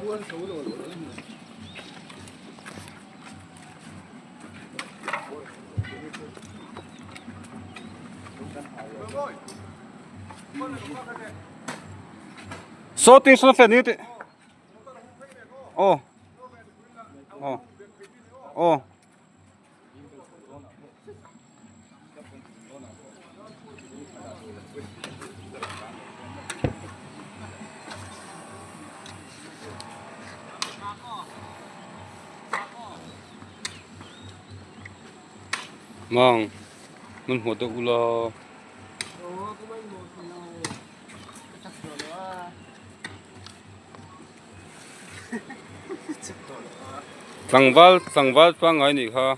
Saw ting sawn fan ni tih aw aw aw. Mang mun hmuh deuh ula. Tlangval tlangval pangngai nih kha.